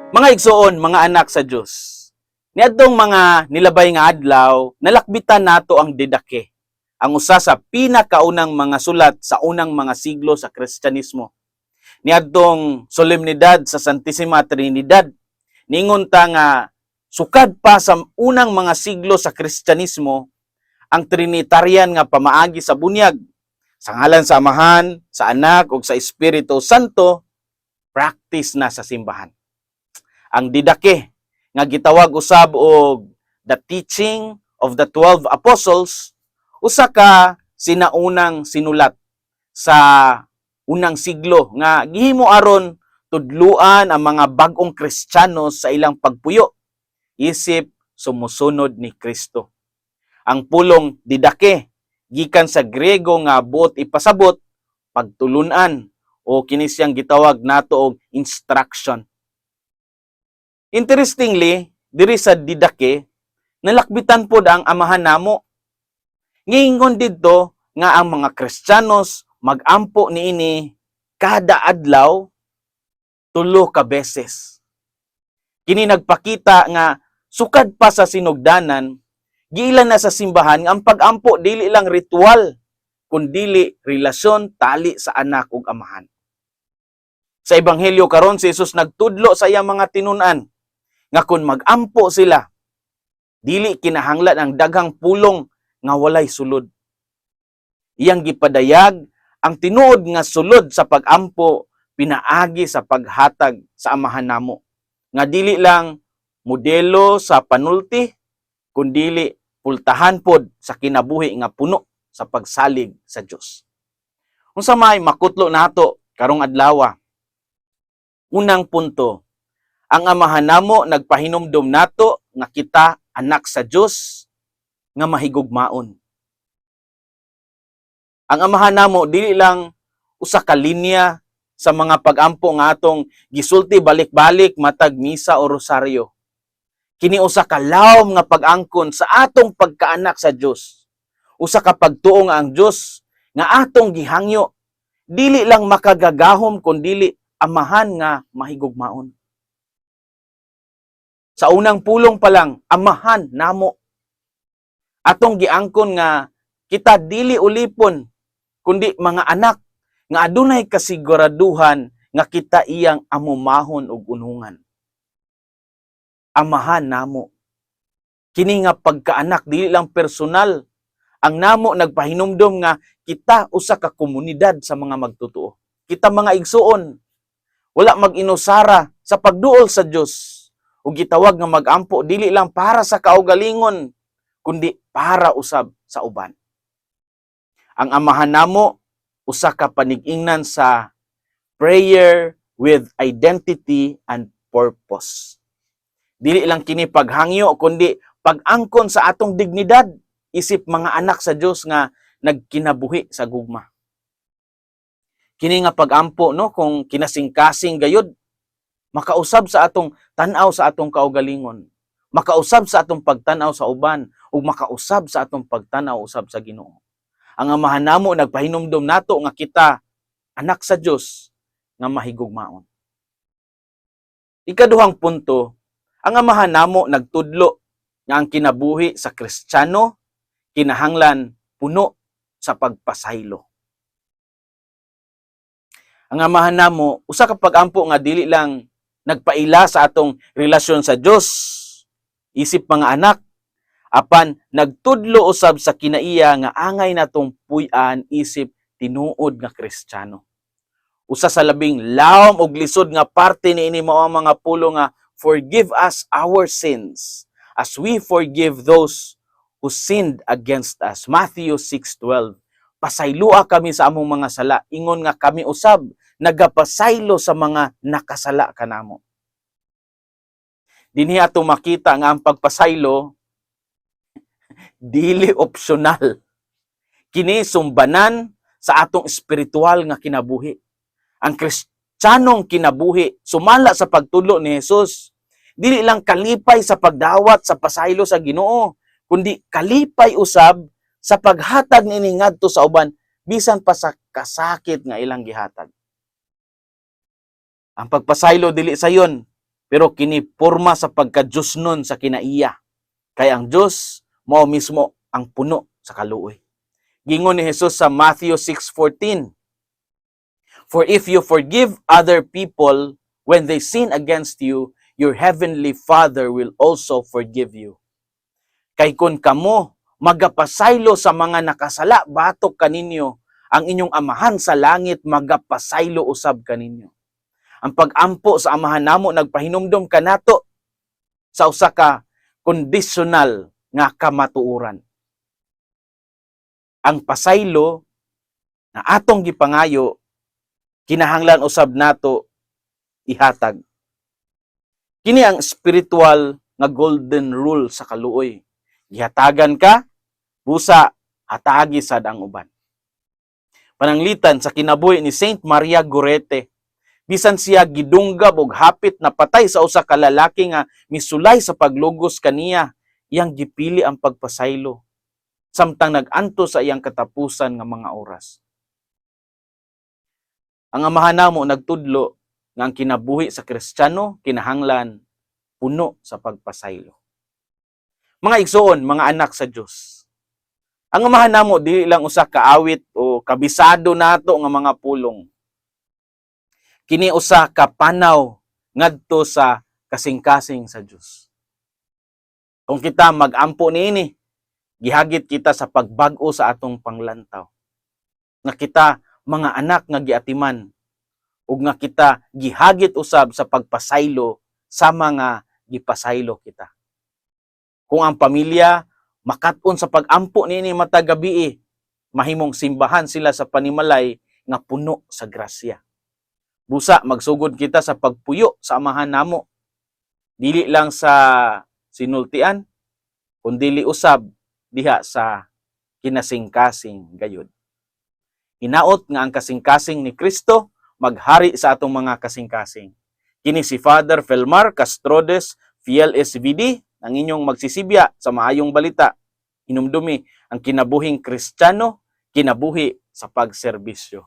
Mga igsoon, mga anak sa Dios. Niadtong mga nilabay nga adlaw, nalakbitan nato ang Didache, ang usa sa pinakaunang mga sulat sa unang mga siglo sa Kristyanismo. Niadtong solemnidad sa Santissima Trinidad, ningon ta nga sukad pa sa unang mga siglo sa Kristyanismo, ang Trinitarian nga pamaagi sa bunyag, sa ngalan sa Amahan, sa Anak ug sa Espiritu Santo, practice na sa simbahan. Ang Didache nga gitawag usab og The Teaching of the 12 Apostles, usa ka sinaunang sinulat sa unang siglo nga gihimo aron tudluan ang mga bag-ong Kristiyano sa ilang pagpuyo isip sumusunod ni Kristo. Ang pulong Didache gikan sa Grego nga buot ipasabot pagtulunan o kini siyang gitawag nato og instruction. Interestingly, diri sa Didache, nalakbitan pod ang Amahan Namo. Ngiingon didto nga ang mga Kristiyanos magampo niini kada adlaw tulo ka beses. Kini nagpakita nga sukad pa sa sinugdanan, giila na sa simbahan nga ang pagampo dili lang ritual, kundili relasyon tali sa anak ug amahan. Sa Ebanghelyo karon, si Jesus nagtudlo sa iyang mga tinun-an nga kung magampo sila, dili kinahanglan ang daghang pulong nga walay sulod. Iyang gipadayag ang tinuod nga sulod sa pagampo pinaagi sa paghatag sa Amahan Namo. Nga dili lang modelo sa panulti, kundili pultahan pod sa kinabuhi nga puno sa pagsalig sa Dios. Unsa may makutlo nato karong adlaw? Unang punto, ang Amahan Namo nagpahinumdum nato nga kita anak sa Dios nga mahigugmaon. Ang Amahan Namo dili lang usa ka linya sa mga pagampo nga atong gisulti balik-balik matag misa o rosaryo. Kini usa ka lawom nga pag-angkon sa atong pagkaanak sa Dios. Usa ka pagtuo nga ang Dios nga atong gihangyo dili lang makagagahom kundili amahan nga mahigugmaon. Sa unang pulong pa lang, "Amahan Namo." Atong giangkon nga kita dili ulipon kundi mga anak nga adunay kasiguraduhan nga kita iyang amumahon ug unungan. Amahan Namo. Kini nga pagkaanak dili lang personal. Ang namo nagpahinumdom nga kita usa ka komunidad sa mga magtotoo. Kita mga igsuon, wala mag-inusara sa pagduol sa Dios ug gitawag nga magampo dili lang para sa kaugalingon kundi para usab sa uban. Ang Amahan Namo usa ka panig-ingnan sa prayer with identity and purpose. Dili lang kini paghangyo kundi pag-angkon sa atong dignidad isip mga anak sa Dios nga nagkinabuhi sa gugma. Kini nga pagampo, no, kung kinasingkasing gayud, makausab sa atong tan-aw sa atong kaugalingon, makausab sa atong pagtan-aw sa uban ug makausab sa atong pagtan-aw usab sa Ginoo. Ang Amahan Namo nagpahinumdom nato nga kita anak sa Dios nga mahigugmaon. Ikaduhang punto, ang Amahan Namo nagtudlo nga ang kinabuhi sa Kristiyano kinahanglan puno sa pagpasaylo. Ang Amahan Namo usa ka pagampo nga dili lang nagpaila sa atong relasyon sa Dios isip mga anak, apan nagtudlo usab sa kinaiya nga angay natong puy-an isip tinuod nga Kristiyano. Usa sa labing lawom og lisod nga parte niini mao ang mga pulong nga "Forgive us our sins as we forgive those who sinned against us." Matthew 6:12. Pasayloa kami sa among mga sala ingon nga kami usab nagapasaylo sa mga nakasala kanamo. Dinhi ato makita nga ang pagpasaylo dili optional. Kini sumbanan sa atong espiritual nga kinabuhi. Ang Kristiyanong kinabuhi sumala sa pagtudlo ni Jesus, dili lang kalipay sa pagdawat sa pasaylo sa Ginoo, kundi kalipay usab sa paghatag niini ngadto sa uban bisan pa sa kasakit nga ilang gihatag. Ang pagpasaylo dili sayon. Pero kini porma sa pagka-Diyosnon sa kinaiya. Kay ang Diyos mao mismo ang puno sa kaluoy. Gingon ni Jesus sa Matthew 6:14, "For if you forgive other people when they sin against you, your heavenly Father will also forgive you." Kay kung kamo magapasaylo sa mga nakasala batok kaninyo, ang inyong Amahan sa langit magapasaylo usab kaninyo. Ang pag-ampo sa Amahan namo nagpahinumdom kanato sa usa ka kondisyonal nga kamatuoran. Ang pasaylo na atong gipangayo, kinahanglan usab nato ihatag. Kini ang spiritual nga golden rule sa kaluoy. Gihatagan ka, busa hatagi sad ang uban. Pananglitan sa kinabuhi ni Saint Maria Gorete, bisan siya gidunggab og hapit na patay sa usa ka lalaki nga misulay sa paglugos kaniya, iyang gipili ang pagpasaylo samtang nag-antos sa iyang katapusan nga mga oras. Ang Amahan namo nagtudlo nga ang kinabuhi sa Kristiyano kinahanglan puno sa pagpasaylo. Mga igsoon, mga anak sa Dios. Ang Amahan namo dili lang usa ka awit o kabisado nato nga mga pulong. Kini usa ka panaw ngadto sa kasing-kasing sa Dios. Kung kita mag-ampo niini, gihagit kita sa pagbag-o sa atong panglantaw. Nga kita mga anak nga giatiman ug nga kita gihagit usab sa pagpasaylo sa mga gipasaylo kita. Kung ang pamilya makat-on sa pag-ampo niini matag gabii, mahimong simbahan sila sa panimalay nga puno sa grasya. Busa magsugod kita sa pagpuyo sa Amahan namo. Dili lang sa sinultian, kundili usab diha sa kinasingkasing gayud. Hinaot nga ang kasing-kasing ni Kristo maghari sa atong mga kasing-kasing. Kini si Father Felmar Castrodes, Fiel SVD, ang inyong magsisibya sa maayong balita. Hinumdumi ang kinabuhing Kristiyano, kinabuhi sa pagserbisyo.